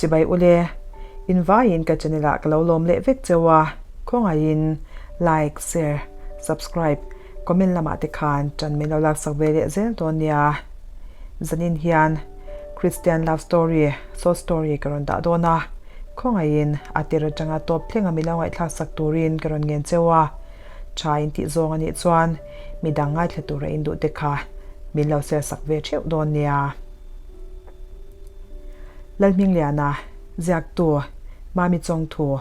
Chibai ule, in vaiin ka channel ah ka lo lawm leh vek cheu a, khawngaihin like, share, subscribe, comment lamah te khan tan min lo laksak ve leh zel dawn nia. Zanin hian Christian love story, short story ka rawn dah dawn a, khawngaihin a tir atanga tawp thleng a mi lo ngaihthlaksak turin ka rawn ngen cheu a, tha in tih zawng a nih chuan midang ngaithla tura in duh te kha min lo share sak ve theuh dawn nia. Lalhmingliana, Ziaktu, Mami Chawngthu.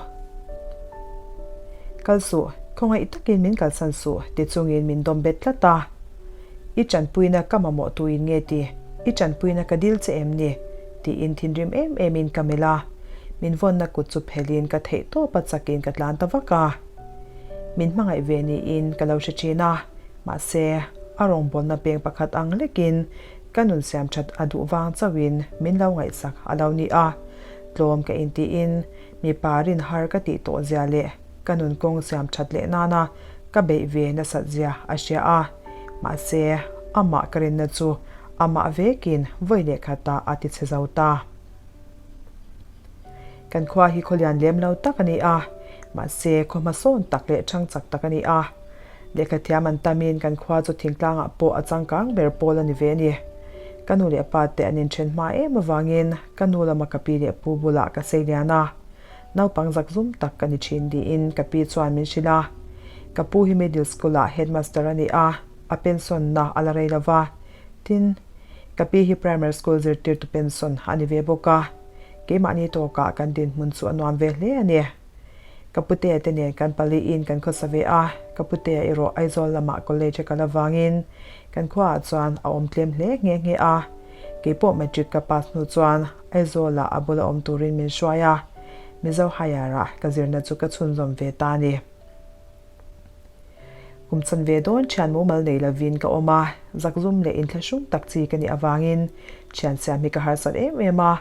Kal suh, khawngaih takin min kalsan suh ti chungin min dawm bet tlat a. I tanpuina ka mamawh tuin nge ti? I tanpuina ka dil che em ni? tiin thinrim em emin ka melh a. Min vawnna kut chu phelhin ka theih tawp a chakin ka tlan ta vak a. Min hmangaih ve niin ka lo hre thin a, mahse a rawngbawlna peng pakhat ang lekin Ka nun siam that a duh vang chauhin min lo ngaihsak a lo ni a, tlawm ka intiin mipa rin har ka tih tawh zia leh ka nun kawng siam that leh nana ka beih ve nasat zia a hria a, mahse amah ka rinna chu amah vekin vawi leh khatah a ti chhe zo ta. Kan khua hi khawlian lem lo tak a ni a, mahse khaw hmasawn tak leh chhang chak tak a ni a. Lehkha thiam an tamin kan khua chu thingtlangah pawh a changkang ber pawl a ni ve a ni. Ka nu leh pa te an inthen hma em avangin ka nu lama ka pi leh pu bulah ka sei lian a, naupang zakzum tak ka ni thin tiin ka pi chuan min hrilh a. Ka pu hi middle school ah headmaster a ni a, a pension na a la rei lova, Tin, ka pi hi primary school zirtirtu pension a ni ve bawk a, keimahni tawkah kan dinhmun chu a nuam ve hle a ni. Ka putea te nen kan paliin kan khawsa ve a, ka putea erawh Aizawl lamah college a kal avangin kan khuaah chuan a awm tlem hle nghe nghe a. Keipawh matric ka pass hnu chuan Aizawlah a bula awm turin min hruai a, Mizo Higher-ah ka zirna chu ka chhunzawm ve ta a ni. Kum chan ve dawn thian mumal nei lovin ka awm a, zakzum leh inthlahrung tak chi ka nih avangin thian siam hi ka harsat em em a.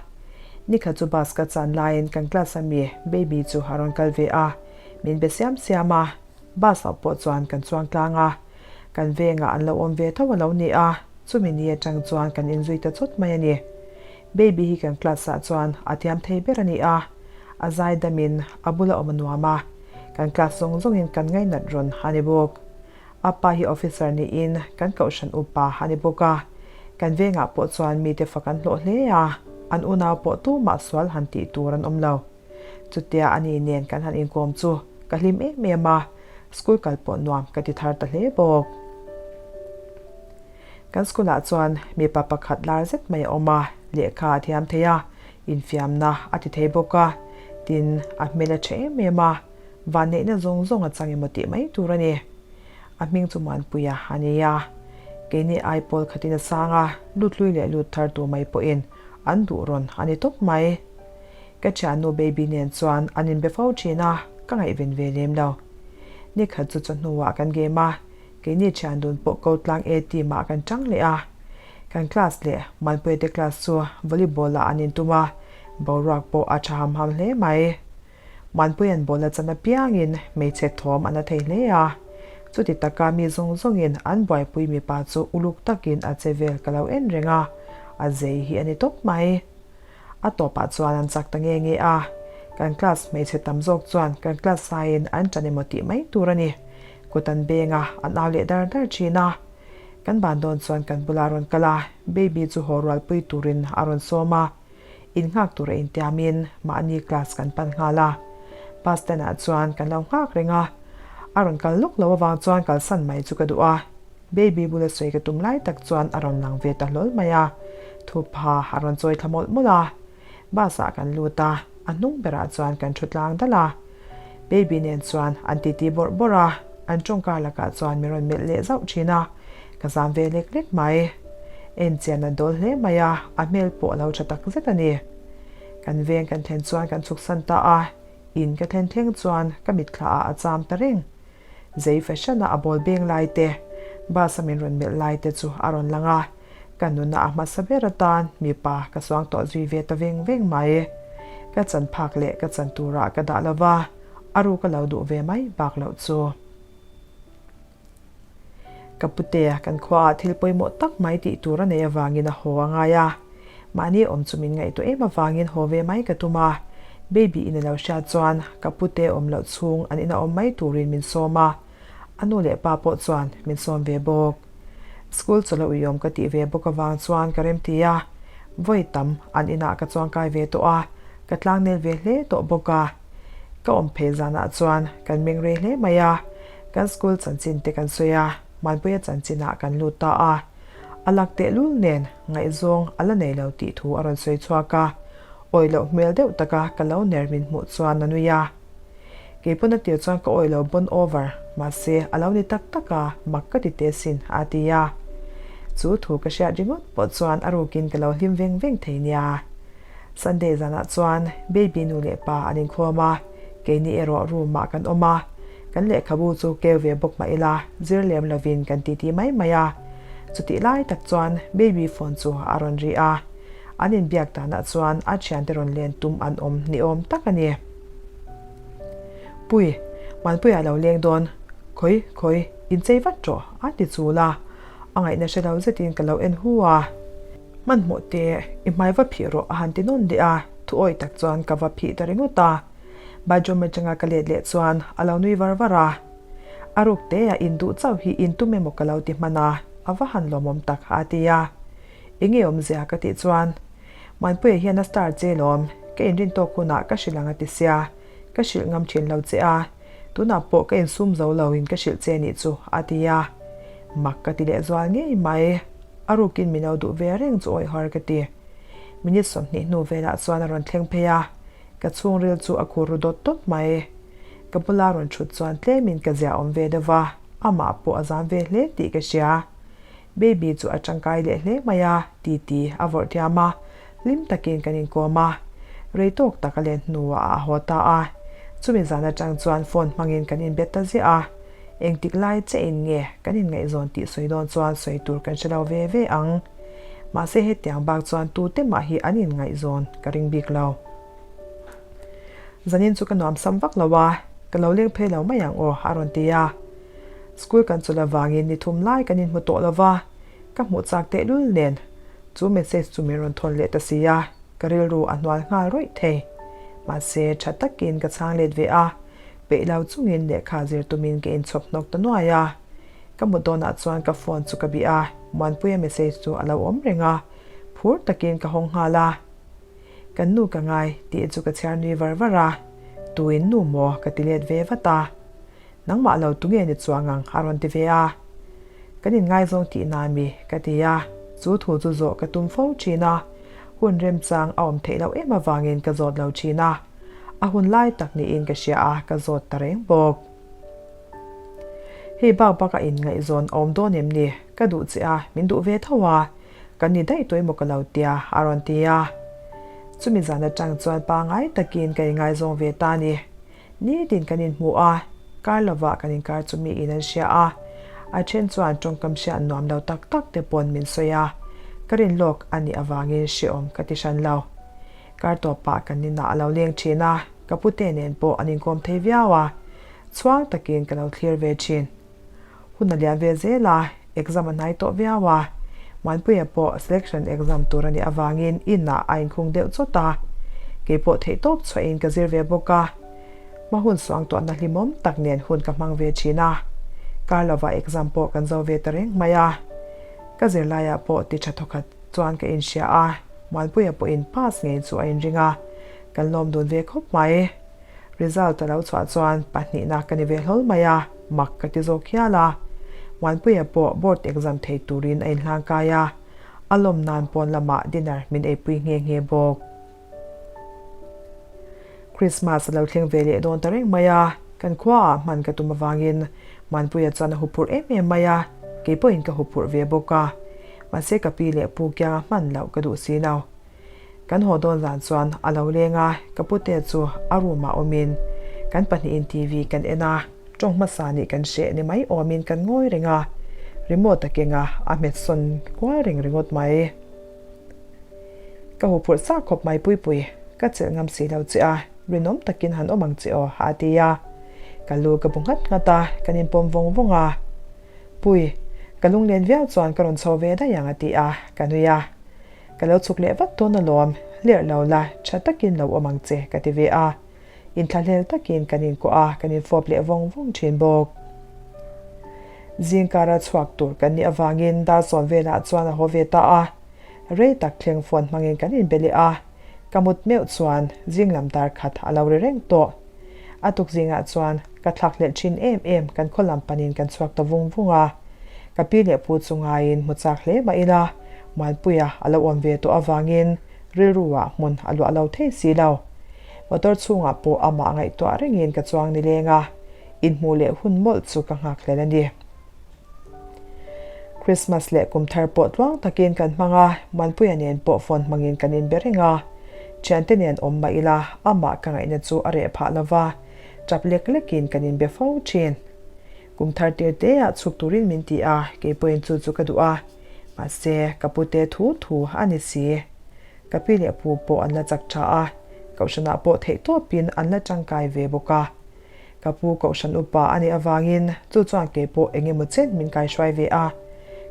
Nikhat chu bus ka chan laiin kan class a mi Baby chu a rawn kal ve a, min be siam siam a, bus ah pawh chuan kan chuang tlang a, kan vengah an lo awm ve tho a lo ni a, chumi ni atang chuan kan inzui ta chawt mai a ni. Baby hi kan class ah chuan a thiam thei ber a ni a, a zai damin a bula awm a nuam a. Kan class zawng zawngin kan ngainat rawn a ni bawk. A pa hi officer niin kan kohhran upa a ni bawk a. Kan vengah pawh chuan mite fak an hlawh hle a, an unau pawh tumah sual han tih tur an awm lo. Chutia a ni nen kan han inkawm chu ka hlim em em a, school kal pawh nuam ka ti thar ta hle bawk. Kan school ah chuan mipa pakhat lar zet mai a awm a, lehkha a thiam thei a, infiamna a ti thei bawk a, tin a hmel a tha em em a, vanneihna zawng zawng a chang emaw tih mai tur a ni. A hming chu Muanpuia a ni a, keini ai pawl khatin a sang a, lut hlui leh lut thar tur mai pawhin an duh rawn a ni tawp mai. Ka thiannu Baby nen chuan an inbe fo thin a, ka ngaihven ve lem lo. Nikhat chu chawhnuah kan game a, Keini thian dun pawh ko tlang e team ah kan tang leh a, kan class leh Manpuia te class chu volleyball ah an intum a, boruak pawh a tha ham ham hle mai. Manpuia'n ball a chan apiangin hmeichhe thawm a na thei hle a, chuti taka mi zawng zawngin an buaipui mipa chu uluk takin a che vel ka lo en reng a, a zei hi a ni tawp mai. A tawpah chuan an chak ta nge nge a, kan class hmeichhe tam zawk chuan kan class saiin an ṭan emaw tih mai tur a ni. Kut an beng a, an au leh dar dar ṭhin a. Kan ban dawn chuan kan bulah a rawn kal a, baby chu haw rualpui turin a rawn sawm a. In nghak tur a intiamin mahni class kan pan nghal a. Bus stand ah chuan kan lo nghak reng a, a rawn kal lawk lo avang chuan kalsan mai chu ka duh a. Baby bula sawi ka tum lai tak chuan a rawn lang ve ta hlawl mai a, thupha a rawn chawi thla mawlh mawlh a. Bus ah kan lut a, a hnung berah chuan kan thu tlang dal a. Baby nen chuan an titi bawrh bawrh a, an tawngkar lakah chuan min rawn melh leh zauh thin a, ka zam ve lek lek mai. En chian a dawl hle mai a, a hmel pawh a lo tha tak zet a ni. Kan veng kan thlen chuan kan chhuksan ta a, in ka thlen thleng chuan ka mitthla ah a cham ta reng. Zei fashion-a a ball beng lai te, bus-a min rawn melh lai te chu a rawn lang a, ka nuna a hmasa ber atan mipa ka suang tawh zui ve ta veng veng mai. Ka chan phak leh ka chan turah ka dah lo va, a ruk a lo duh ve mai bak loh chu. Ka putea kan khuaah thil pawimawh tak mai tih tur a nei avangin a haw a ngai a. Mahni awm chu min ngaihtuah em avangin haw ve mai ka tum a, baby in a lo hriat chuan ka pute awm loh chhung an ina awm mai turin min sawm a, a nu leh pa pawh chuan min sawm ve bawk. School chawlh a uiawm ka tih ve bawk avang chuan ka remti a, vawi tam an inah ka chuangkai ve tawh a, ka tlangnel ve hle tawh bawk a. Ka awm phei zanah chuan kan meng rei hle mai a, kan school chanchin te kan sawi a, Hmanpuia chanchinah kan lut ta a. A lak tehlul nen ngaihzawng a la nei lo tih thu a rawn sawi chhuak a, awih loh hmel deuh taka ka lo ner min hmuh chuan a nui a. Kei pawn a tir chuan ka awih lo bon over, mahse a lo ni tak tak a, mak ka ti teh sin a ti a. Chu thu ka hriat ringawt pawh chuan a rukin ka lo hlim veng veng thei nia. Sunday zanah chuan baby nu leh pa an inkhawm a, keini erawh room ah kan awm a, kan lehkhabu chu keu ve bawk mah ila zir lem lovin kan titi mai mai a. Chutih lai tak chuan baby phone chu a rawn ri a, an inbiak danah chuan a thiante rawn len tum an awm ni awm tak a ni. Pui, Manpuia lo leng dawn, khawi khawi, inchei vat rawh a ti chul a, a ngaihna hre lo zetin ka lo en hu a. Hmanhmawh teh, i hmai va phih rawh a han ti nawn leh a, thu awih tak chuan ka va phih ta ringawt a. Bathroom atanga ka let leh chuan a lo nui var var a. A ruk te a induh chauh hi in tum emaw ka lo ti hman a, a va han lawmawm tak a ti a. Enge awmzia ka tih chuan, Muanpuia hian a star che lawm, ka inrin tawk hunah ka hrilh ang a ti sia, ka hrilh ngam thin lo che a, tunah pawh ka insum zo lo in ka hrilh che nih chu a ti a. Mak ka ti lehzual ngei mai. A rukin min lo duh ve reng chu awih har ka ti. Minute 20 hnu velah chuan a rawn thleng phei a, ka chhungril chu a khur ru dawt dawt mai. Ka bula rawn thut chuan tlemin ka zia awm ve deuh va, amah pawh a zam ve hle tih ka hria. Baby chu a tangkai leh hle mai a, titi a vawrh thiam a, hlim takin kan inkawm a. Rei tawk tak a len hnuah a haw ta a, chumi zan atang chuan phone hmangin kan inbet ta ziah a. Engtik lai che in nge kan inngaihzawn tih sawi dawn chuan sawi tur kan hre lo ve ve ang. Mahse hetiang bak chuan tute mah hi an inngaihzawn ka ring bik lo. Zanin chu ka nuam sam vak lo a, ka lo leng phei lo mai ang aw a rawn ti a. School kan chawlh avangin ni thum lai kan inhmu tawh lo va, ka hmuh chak tehlul nen chu message chu min rawn thawn leh ta si a, ka rilru a hnual nghal rawih thei. Mahse tha takin ka chhang let ve a. Peih lo chungin lehkha zir tumin ka inchhawp hnawk ta nuai a. Ka mut dawnah chuan ka phone chu ka bih a, Muanpuia message chu a lo awm reng a, phur takin ka hawng nghal a. Kan nu ka ngai tih chu ka chhiar nui var var a, Tuin nu maw? ka ti let ve vat a. Nangmah lo tunge ni chuang ang a rawn ti ve a. Kan inngaizawng tih na mi? ka ti a, chu thu chu zawh ka tum fo thin a, hun remchang a awm theih loh em avangin ka zawt lo thin a. A hun lai tak niin ka hria a, ka zawt ta reng bawk. Hei bak bak a inngaihzawn a awm dawn em ni? Ka duh che a, min duh ve tho a, kan ni daih tawh emaw ka lo tia, a rawn ti a. Chumi zan atang chuan pangngai takin ka inngaizawng ve ta a ni. Nitin kan inhmu a, kar lovah kan inkar chu miin an hria a, a then chuan tawngkam hriat nuam lo tak tak te pawn min sawi a, ka rin lawk a nih avangin hreawm ka ti hran lo. Kar tawpah kan inah a lo leng thin a, ka pute nen pawh an inkawm thei viau a, chhuang takin ka lo thlir ve thin. Hun a lian ve zel a, exam a hnai tawh viau a, Muanpuia pawh selection exam tur a nih avangin inah a inkhung deuh chawt a, kei pawh theihtawp chhuahin ka zir ve bawk a, hma hun suangtuahna hlimawm tak nen hun ka hmang ve thin a, kar lovah exam pawh kan zo ve ta reng mai a, ka zirlaiah pawh ti tha thawkhat chuan ka inhria a, Muanpuia pawhin pass ngei chu a inring a, kan lawm dun ve khawp mai. Result a lo chhuah chuan pahnihna ka ni ve hlawl mai a, mak ka ti zawk hial a. Muanpuia pawh board exam thei turin a inhlangkai a, a lawm nan pawn lamah dinner min eipui nghe nghe bawk. Christmas a lo thleng ve leh dawn ta reng mai a, kan khuaah hman ka tum avangin Muanpuia chuan a huphurh em em mai a, kei pawhin ka huphurh ve bawk a. Mahse ka pi leh pu kianga hman loh ka duh si lo. Kan haw dawn zan chuan a lo leng a, ka pute chu a room ah awmin kan pahnihin TV kan en a, tawng hmasa nih kan hreh ni mai awmin kan ngawi reng a, remote a keng a, a hmet sawn kual reng ringawt mai. Ka huphurh chak khawp mai Puipui, ka chelh ngam si lo che a, rinawm takin han awm ang che aw a ti a. Ka lu ka bu nghat nghat a, kan inpawm vawng vawng a. Pui, ka lunglen viau chuan ka rawn chho ve daih ang a ti a, ka nui a. Ka lo chhuk leh vat dawn alawm, lerh lo la, tha takin lo awm ang che, ka ti ve a. Inthlahlel takin kan inkuah a, kan infawp leh vawng vawng thin bawk. Zingkara chhuak tur kan nih avangin dar sawn velah chuan a haw ve ta a. Rei tak thleng phone hmangin kan inbe leh a, ka mut meuh chuan zing lam dar khat a lo ri reng tawh. A tuk zingah chuan ka thlakhlelh thin em em kan khaw lam panin kan chhuak ta vung vung a. Ka pi leh pu chu ngaiin hmu chak hle mah ila, Muanpuia a lo awm ve tawh avangin rilruah hmun a luah lo thei si lo. Motor chhungah pawh amah ngaihtuah rengin ka chuang nileng a, inhmuh leh hun mawlh chu ka nghakhlel a ni. Christmas leh kum thar pawh tluang takin kan hmang a, Muanpuia nen pawh phone hmangin kan inbe reng a. Thiante nen awm mah ila, amah ka ngaihna chu a reh phah lo va, tap lek lekin kan inbe fo thin. Kum thar tir te ah chhuk turin min ti a, kei pawhin chu chu ka duh a. Mahse, ka pute thu thu a ni si. Ka pi leh pu pawh an la chak tha a, kohhranah pawh theihtawpin an la tangkai ve bawk a. Ka pu kohhran upa a nih avangin chu chuan kei pawh eng emaw chen min kaihruai ve a.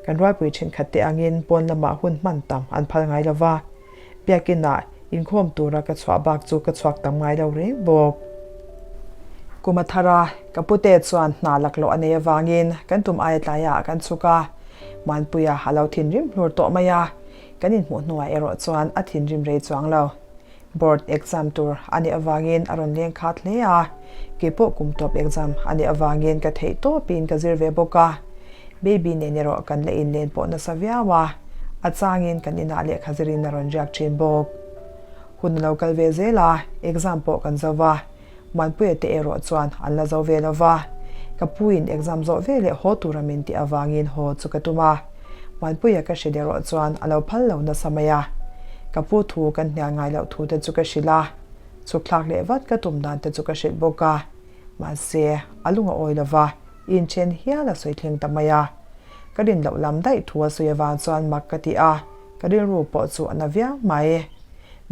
Kan rualpui thenkhat te angin pawn lamah hun hman tam an phal ngai lo va. Biakinah inkhawm tura ka chhuah bak chu ka chhuak tam ngai lo reng bawk. Kum a thar a, ka pute chuan hna laklawh a nei avangin kan tum aia tlaiah kan chhuk a. Muanpuia a lo thinrim hlur tawh mai a, kan inhmuh hnuah erawh chuan a thinrim rei chuang lo. Board exam tur a nih avangin a rawn leng khat hle a, keipawh kum tawp exam a nih avangin ka theih tawpin ka zir ve bawk a. Baby nen erawh kan la inlen pawh nasa viau a, a changin kan inah lehkha zirin a rawn riak thin bawk. Hun a lo kal ve zel a, exam pawh kan zo va, Muanpuia te erawh chuan an la zo ve lo va, ka puin exam zawh ve leh haw tura min tih avangin haw chu ka tum a. Muanpuia ka hrilh erawh chuan a lo phal lo nasa mai a. Ka pu thu kan hnial ngai loh thu te chu ka hrilh a, chhuk thlak leh vat ka tum dan te chu ka hrilh bawk a. Mahse, a lung a awi lo va, inchen hial a sawi thleng ta mai a. Ka rin loh lam daih thu a sawi avang chuan mak ka ti a, ka rilru pawh chu a na viau mai.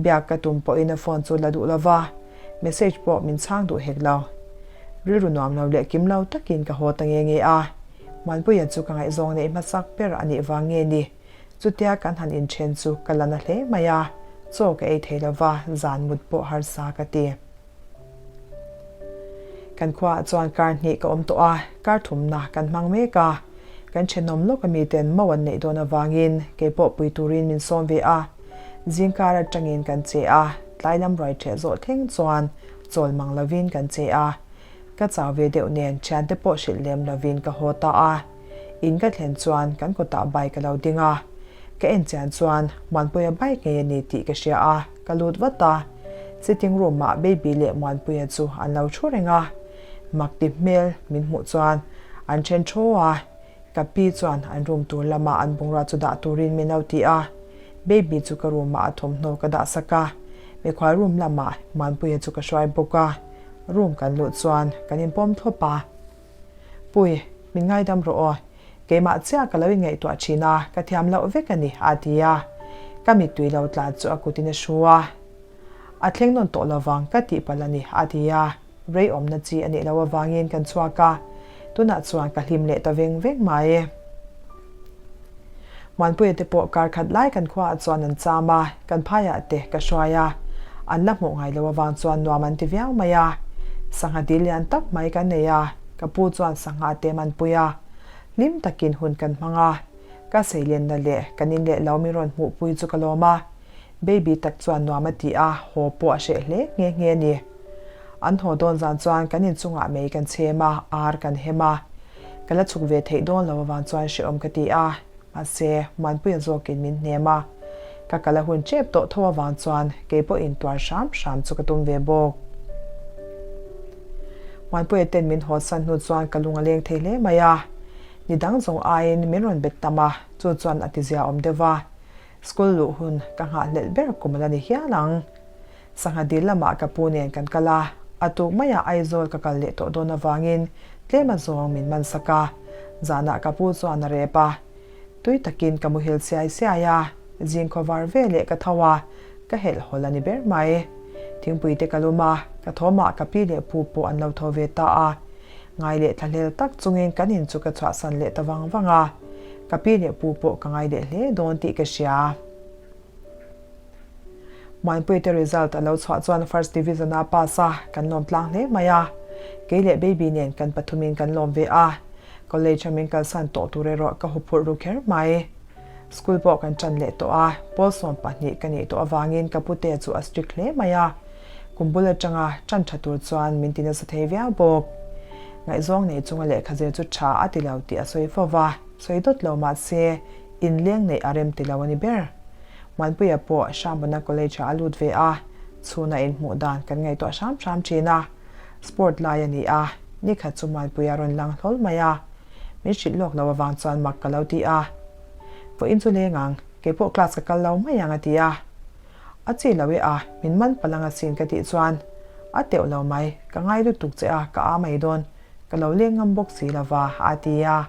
Biak ka tum pawhin a phone chu la duh lo va, message pawh min chhang duh hek lo. Rilru nuam lo leh kim lo takin ka haw ta nge nge a, Muanpuia chu ka ngaihzawng neih hmasak ber a nih vang nge ni? Chutia kan han inthen chu ka la na hle mai a, chaw ka ei thei lo va, zan mut pawh harsa ka ti. Kan khuaah chuan kar hnih ka awm tawh a, kar thumna kan hmang mek a. Kan thenawm lawk ami ten mo an neih dawn avangin kei pawh pui turin min sawm ve a. Zingkar atangin kan che a, tlai lam ruai ṭheh zawh thleng chuan chawl mang lovin kan che a. Ka chau ve deuh nen thiante pawh hrilh lem lovin ka haw ta a. In ka thlen chuan kan kawtah bike a lo ding a. Ka en chian chuan Muanpuia bike ngei a ni tih ka hria a, ka lut vat a. Sitting room ah Baby leh Muanpuia chu an lo thu reng a. Mak ti hmel min hmuh chuan an then thaw a, ka pi chuan an room tur lama an bungrua chu dah turin min lo ti a. Baby chu ka room ah a thawmhnaw ka dah sak a, mikhual room lamah Muanpuia chu ka hruai bawk a. Room kan luh chuan kan inpawm thlawp a. Pui, min ngaidam rawh aw. Keimah chiah ka lo inngaihtuah thin a, ka thiam loh vek a ni, a ti a. Ka mittui lo tla chu a kutin a hru a. A thleng nawn tawh lovang ka tih palh a ni, a ti a. Rei awmna chi a nih loh avangin kan chhuak a. Tunah chuan ka hlim leh ta veng veng mai. Muanpuia te pawh kar khat lai kan khuaah chuan an cham a, kan phaiah te ka hruai a. An la hmuh ngai loh avang chuan nuam an ti viau mai a. Sangha dil lian tak mai kan nei a, ka pu chuan sangha te man pui a. Hlim takin hun kan hmang a, ka seilenna leh kan in leh lo min rawn hmuhpui chu ka lawm a. Baby tak chuan nuam a ti a, haw pawh a hreh hle nghe nghe a ni. An haw dawn zan chuan kan inchungah mei kan chhem a, ar kan hem a. Ka la chhuk ve theih dawn lo avang chuan hrehawm ka ti a, mahse Muanpuia zawkin min hnem a. Ka kal a hun tep tawh tho avang chuan kei pawhin tuar hram hram chu ka tum ve bawk. Muanpuia ten min haw san hnu chuan ka lung a leng thei hle mai a, ni dang zawng aiin min rawn bet tam a, chu chuan a ti zia awm deuh va. School luh hun ka nghahhlelh ber kum a la ni hial ang. Sangha dil lamah ka pu nen kan kal a, a tuk maiah Aizawl ka kal leh tawh dawn avangin tlem a zawng min man sak a. Zanah ka pu chuan a rep a, tui takin ka muhil siai siai a, zing khawvar ve leh ka tho a, ka helh hawl a ni ber mai. Thingpui te ka lum a, ka thawmah ka pi leh pu pawh an lo tho ve ta a. Ngai leh thlahlel tak chungin kan in chu ka chhuahsan leh ta vang vang a, ka pi leh pu pawh ka ngai leh hle dawn tih ka hria. Muanpuite result a lo chhuah chuan first division a pass a, kan lawm tlang hle mai a. Kei leh Baby nen kan pathumin kan lawm ve a, college a min kalsan tawh tur erawh ka huphurh ru kher mai. School pawh kan ṭan leh tawh a, pawl 12 ka nih tawh avangin ka pute chu a strict hle mai a, kum bul aṭanga ṭan ṭha tur chuan min ti nasa thei viau bawk. Ngaihzawng nei chunga lehkha zir chu ṭha a ti lo tih a sawi fo va, sawi dawt lo mah se inleng neih a rem ti lo a ni ber. Muanpuia pawh Hrambana College ah a lut ve a, chhuna inhmuh dan kan ngaihtuah hram hram ṭhin a, sport lai a ni a, nikhat chu Muanpuia rawn lang hlawl mai a, min hrilh lawk lo avang chuan mak ka lo ti a. Vawiin chu leng ang, keipawh class ka kal lo mai ang a ti a. A chi lo e a, min man palh ang asin ka tih chuan, A teuh lo mai, ka ngai lutuk che a, ka a mai dawn, ka lo leng ngam bawk si lo va, a ti a.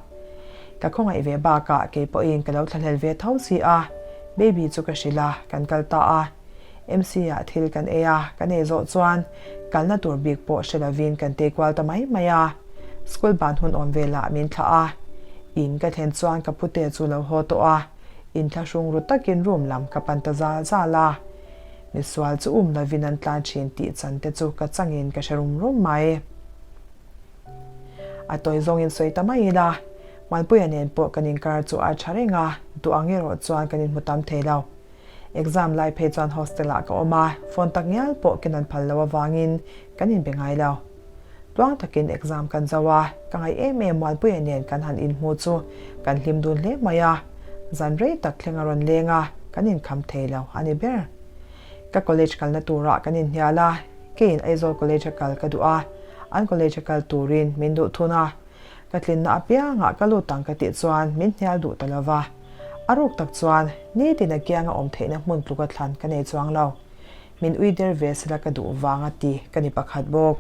Ka khawngaih ve bakah keipawhin ka lo thlahlel ve tho si a, baby chu ka hrilh a, kan kal ta a. MC ah thil kan ei a, kan ei zawh chuan kalna tur bik pawh hre lovin kan tei kual ta mai mai a. School ban hun awm velah min thlah a, in ka thlen chuan ka pute chu lo haw tawh a, inthlahrung ru takin room lam ka pan ta zal zal a. Misual chu um lovin an tlan thin tih chan te chu ka changin ka hre rum rum mai. A tawi zawngin sawi ta mai ila, Muanpuia nen pawh kan inkar chu a tha reng a, duh ang erawh chuan kan inhmu tam thei lo. Exam lai phei chuan hostel ah ka awm a, phone tak ngial pawh ken an phal lo avangin kan inbe ngai lo. Tluang takin exam kan zo a, ka ngaih em em Muanpuia nen kan han inhmu chu kan hlim dun hle mai a, zan rei tak thleng a rawn leng a, kan inkham thei lo a ni ber. Ka college kalna turah kan inhnial a, keiin Aizawl college a kal ka duh a, an college a kal turin min duh thun a, ka tlinna apiangah ka lut ang ka tih chuan min hnial duh ta lo va. A ruk tak chuan nitin a kianga awm theihna hmun tluka thlan ka nei chuang lo. Min ui der ve sela ka duh vang a ti ka ni pakhat bawk.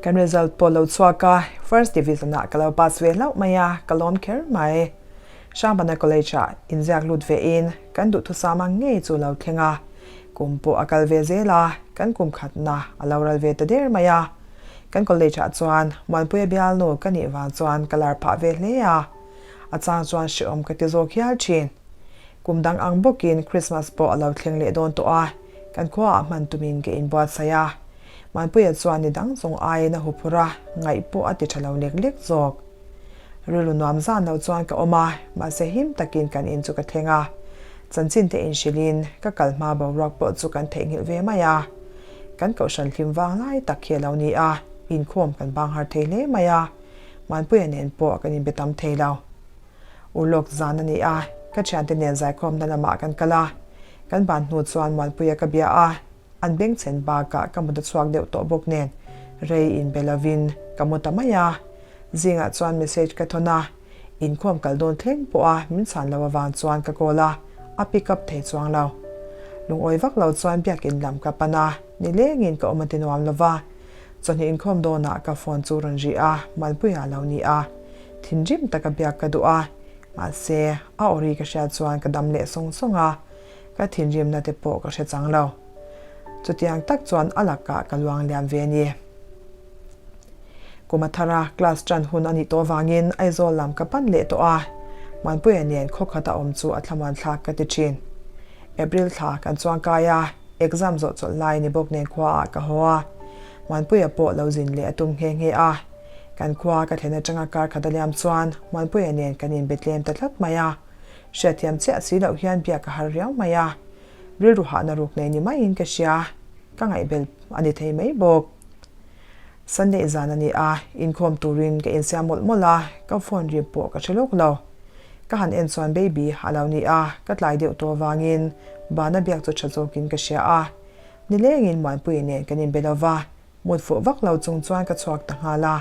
Kan result pawh lo chhuak a, first division ah ka lo pass ve hlauh mai a, ka lawm kher mai. Hrangvana College ah inziak lut ve in kan duhthusam ang ngei chu lo thleng a, kum pawh a kal ve zel a, kan kum khatna a lo ral ve ta der mai a. Kan college ah chuan Muanpuia bialnu ka nih vang chuan ka lar phah ve hle a, a chang chuan hrehawm ka ti zawk hial thin. Kum dang ang bawkin Christmas pawh a lo thleng leh dawn tawh a, kan khuaah hman tumin ka inbuatsaih a. Muanpuia chuan ni dang zawng aiin a huphurh a, ngaih pawh a ti tha lo lek lek zawk. Rilru nuam zan lo chuan ka awm a, mahse him takin kan in chu ka thleng a. Chanchin te inhrilhin ka kal hma boruak pawh chu kan theihnghilh ve mai a. Kan kohhran hlim vang lai tak hi a lo ni a, inkhawm kan bang har thei hle mai a, Muanpuia nen pawh kan inbe tam thei lo. Urlawk zan a ni a, ka thiante nen zaikhawmna lamah kan kal a, kan ban hnu chuan Muanpuia ka bia a, an bengchhen bakah ka mut a chhuak deuh tawh bawk nen rei inbe lovin ka mu ta mai a. Zingah chuan message ka thawn a, inkhawm kal dawn thleng pawh a min chhan lo avang chuan ka call a, a pick up thei chuang lo. Lungawi vak lo chuan biakin lam ka pan a, nilengin ka awm a ti nuam lo va. Chawhnih inkhawm dawnah ka phone chu rawn ri a, Malpuia lo ni a. Thinrim taka biak ka duh a, mahse a aw ri ka hriat chuan ka dam leh sawng sawng a, ka thinrimna te pawh ka hre chang lo. Chutiang tak chuan a lakah ka luang liam ve a ni. Kum a thar a, class ṭan hun a nih tawh avangin Aizawl lam ka pan leh tawh a, Muanpuia nen khaw khat a awm chu a thlamuan thlak ka ti ṭhin. April thla kan chuang kai a, exam zawh chawlh lai ni bawk nen khuaah ka haw a, Muanpuia pawh lo zin leh a tum nghe nghe a. Kan khua ka thlen aṭanga kar khat a liam chuan Muanpuia nen kan inbe tlem ta tlat mai a, hriatthiam chiah si loh hian biak a har riau mai a, rilru hahna ruk nei ni maiin ka hria, ka ngaihbel a ni thei mai bawk. Sunday zan a ni a, inkhawm turin ka insiam mawlh mawlh a, ka phone ri pawh ka hre lawk lo. Ka han en chuan baby a lo ni a, ka tlai deuh tawh avangin bana biak chu tha zawkin ka hria a. Nilengin Muanpuii nen kan inbe lo va, mut fuh vak lo chung chuan ka chhuak ta nghal a.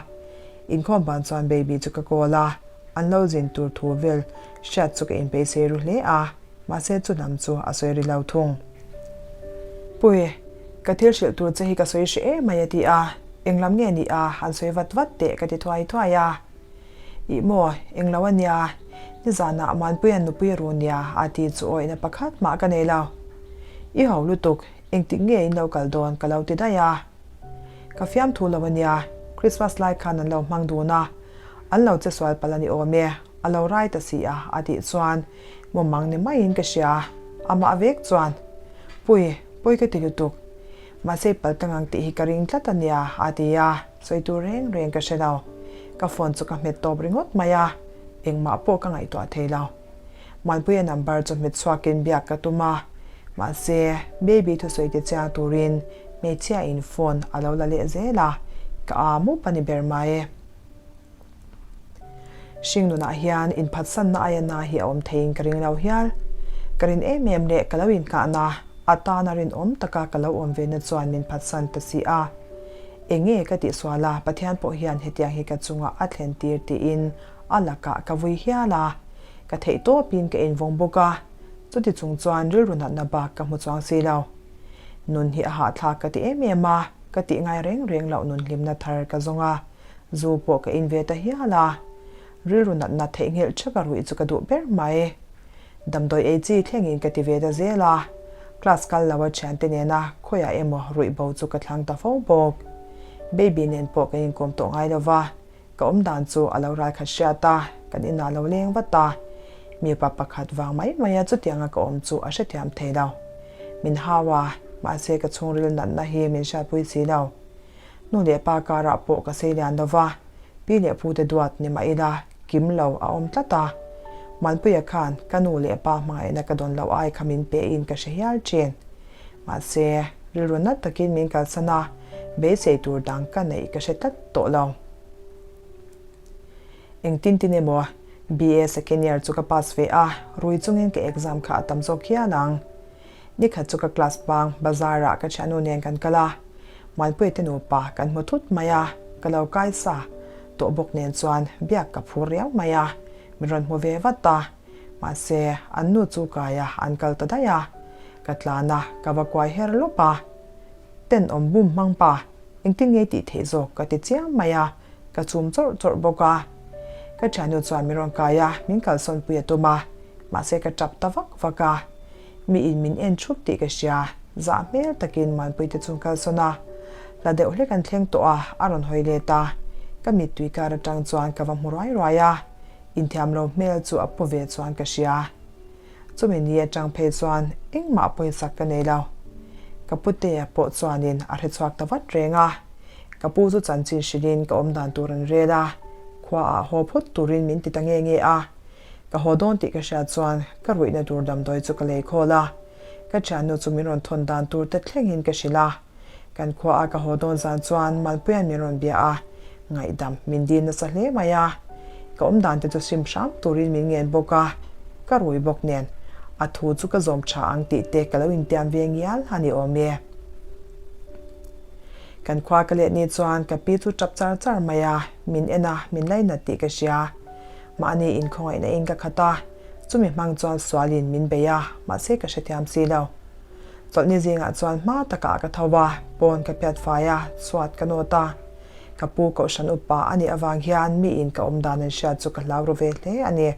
Inkhawm ban chuan baby chu ka call a, an lo zin tur thu vel hriat chu ka inpeisei ru hle a. Mahse chu lam chu a sawi ri lo thung. Pui, ka thil hrilh tur che hi ka sawi hreh em mai a ti a, eng lam nge ni a, han sawi vat vat teh ka ti thuai thuai a. Ih maw, eng lo a nia, nizanah Muanpuia'n nupui a ru nia a ti chu awihna pakhat mah ka nei lo. I ho lutuk, engtik nge in lo kal dawn ka lo ti daih a. Ka fiamthu lo a nia, Christmas lai khan an lo hmang dun a, an lo che sual palh a ni awm e. A lo rai ta si a, a tih chuan mawmang ni maiin ka hria. Amah vek chuan. Pui, pawi ka ti lutuk. Mahse i pal tlang ang tih hi ka ring tlat a nia, a ti a, sawi tur reng reng ka hre lo. Ka phone chu ka hmet tawp ringawt mai a, engmah pawh ka ngaihtuah thei lo. Muanpuia number chu hmet chhuakin biak ka tum a, mahse Baby thusawi ti chiang turin hmeichhia in phone a lo la leh zel a, ka aa mup a ni ber mai. Hring nunah hian inphatsanna aia na hi a awm theiin ka ring lo hial. Ka rin em em leh ka lo inngahna atana rinawm taka ka lo awm ve na chuan min phatsan ta si a. Enge ka tihsual a, Pathian pawh hian hetiang hi ka chungah a thlen tir tiin a lakah ka vui hial a. Ka theih tawpin ka invawng bawk a, chuti chung chuan rilru natna bak ka hmu chuang si lo. Nun hi a hahthlak ka ti em em a, ka tih ngai reng reng loh nun hlimna thar ka zawng a. Zu pawh ka in ve ta hial a, rilru natna theihnghilh thaka ruih chu ka duh ber mai. Damdawi ei chi thlengin ka ti ve ta zel a, class kal lo a thiante nena khawiah emaw ruih bo chu ka thlang ta fo bawk. Baby nen pawh kan inkawm tawh ngai lo va, ka awm dan chu a lo ral khat hriat a, kan inah lo leng vat a. Mipa pakhat vang mai mai a chutianga ka awm chu a hrethiam thei lo. Min hau a, mahse ka chhungril natna hi min hriatpui si lo. Nu leh pa karah pawh ka sei lian lo va, pi leh pu te duat ni mah ila kim lo a awm tlat a. Muanpuia khan ka nu leh pa hmangaihna ka dawn loh ai kha min pe in ka hre hial thin. Mahse, rilru nat takin min kalsan a, beisei tur dang ka neih ka hre tlat tawh lo. Engtin tin emaw BA second year chu ka pass ve a, rui chungin ka exam kha a tam zawk hial ang. Nikhat chu ka class bang bazar ah ka thiannu nen kan kal a, Muanpuia te nupa kan hmu thut mai a, ka lo kai sa tawh bawk nen chuan biak ka phur riau mai a, min rawn hmu ve vat a, mahse an nu chu kai a an kal ta daih a, ka tlan a ka va kuai her lawp a, tenawm bum hmang pa engtin nge tih theih zawk ka ti chiam mai a, ka chum chawrh chawrh bawk a, ka thiannu chuan min rawn kai a, min kalsawn pui a tum a, mahse ka tap ta vak vak a. Mi in min en thup tih ka hria, zah hmel takin Muanpui te chu kalsawn a, hla deuh hlek an thleng tawh a, a rawn hawi let a, ka mittui kar atang chuan ka va hmu ruai ruai a, inthiam lo hmel chu a pu ve chuan ka hria. Chumi ni atang phei chuan engmah pawisak ka nei lo. Ka putea pawh chuanin a hrechhuak ta vat reng a, ka pu chu chanchin hrilhin ka awmdan tur an rel a, khua ah haw phawt turin min ti ta nge nge a, Ka haw dawn tih ka hriat chuan ka ruihna tur damdawi chu ka lei khawl a, ka thiannu chu min rawn thawn dan tur te thlengin ka hrilh a. Kan khua a ka haw dawn zan chuan Malpuia'n min rawn bia a, ngaihdam min dil nasa hle mai a. Ka awm dan te chu hrim hram turin min ngen bawk a, ka rui bawk nen a thu chu ka zawm tha ang tih te ka lo intiam ve ngial a ni awm e. Kan khua ka let ni chuan ka pi chu tap char char mai a, min en a, min lainat tih ka hria. Mahni inkhawngaihna in ka khat a, chumi hmang chuan sualin min bei a, mahse ka hrethiam si lo. Chawlhni zingah chuan hma takah ka tho a, pawn ka phiat fai a, chhuat ka nawt a. Ka pu kohhran upa a nih avang hian miin ka awm dan an hriat chu ka hlau ru ve hle a ni.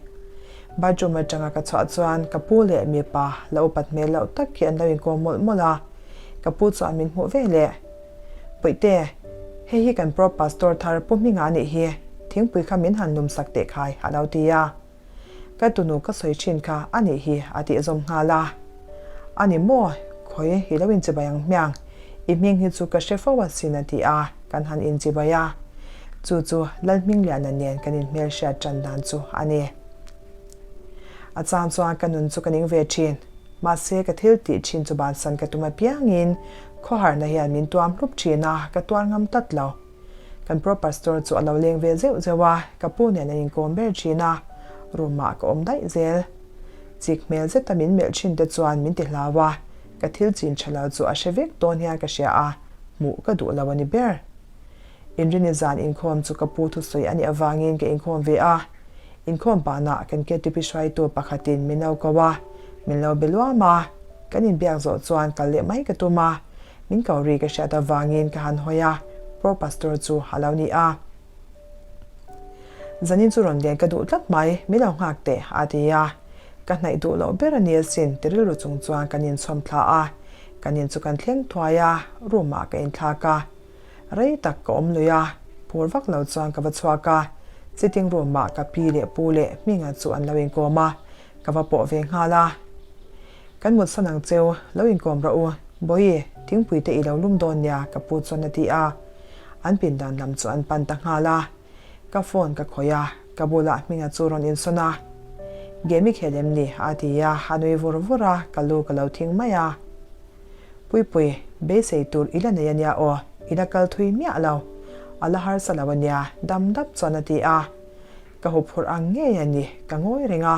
Bathroom atanga ka chhuah chuan ka pu leh mipa la upat hmel loh tak hi an lo inkawm mawlh mawlh a, ka pu chuan min hmuh ve leh. Puihte, hei hi kan Pro Pastor thar Pu Hminga anih hi, thingpui kha min han lum sak teh khai a lo ti a. Ka tunu ka sawi thin kha anih hi a tih zawm nghal a. A ni maw, khawi i lo inchibai ang hmiang, i hming hi chu ka hre fo asin a ti a, kan han inchibai a. Chu chu Lalhmingliana nen kan inhmel hriat tan dan chu a ni. A chang chuan ka nun chu ka ning ve thin. Mahse ka thil tih thin chu bansan ka tum apiangin khawharna hian min tuam hlup thin a, ka tuar ngam tlat lo. Kan pro pastor chu a lo leng ve zeuh zeuh a, ka pu nen an inkawm ber thin a, room ah ka awm daih zel. Chik hmel zeta min melh thin te chuan min ti hlau a, ka thil chin tha lo chu a hre vek dawn hian ka hria a, hmuh ka duh lo a ni ber. Inrini zan inkhawm chu ka pu thusawi a nih avangin ka inkhawm ve a, Inkhawm panah kan KTP hruaitu pakhatin min lo ko a, min lo be luam a. Kan inbiak zawh chuan kal leh mai ka tum a, min ko ri ka hriat avangin ka han hawi a, Pro Pastor chu a lo ni a. Zanin chu rawn len ka duh tlat mai, min lo nghak teh a ti a. Ka hnaih duh loh ber a ni asin ti rilru chung chuan kan inchhawm thla a, kan in chu kan thleng thuai a, room ah ka inthlak a. Rei tak ka awm lui a, phur vak lo chuan ka va chhuak a, sitting room ah ka pi leh pu leh Hminga chu an lo inkawm a, ka va pawh ve nghal a. Kan mutsan ang cheu, lo inkawm rawh u. Bawihi, thingpui te i lo lum dawn nia, ka pu chuan a ti a. An pindan lam chu an pan ta nghal a. Ka phone ka khawih a, ka bulah Hminga chu rawn insawn a. Game i khel em ni? a ti a, a nui vur vur a, ka lu ka lo thing mai a. Puipui, beisei tur i la nei a nia aw, i la kal thui miah lo. A la harsa lo a nia, dam dap chuan a ti a. Ka huphurh ang ngei a ni, ka ngawi reng a.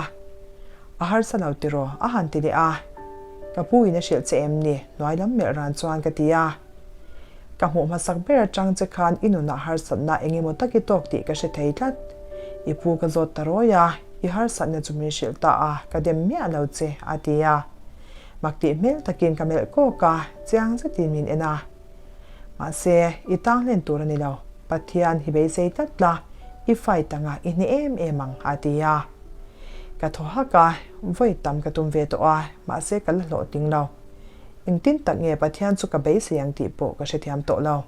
A harsa lo tiraw? a han ti leh a. Ka pu in a hrilh che em ni? hnuai lam melh ran chuan ka ti a. Ka hmuh hmasak ber atang che khan i nunah harsatna eng emaw tak i tawk tih ka hre thei tlat. I pu ka zawt ta rawi a, i harsatna chu min hrilh ta a, ka dem miah lo che, a ti a. Mak tih hmel takin ka melh kawk a, chiang zetin min en a. Mahse, i tang hlen tur a ni lo. Pathian hi beisei tlat la, i fight anga i hne em em ang, a ti a. Ka thaw hak a, vawi tam ka tum ve tawh a, mahse ka la hlawhtling lo. Engtin tak nge Pathian chu ka beisei ang tih pawh ka hrethiam tawh lo.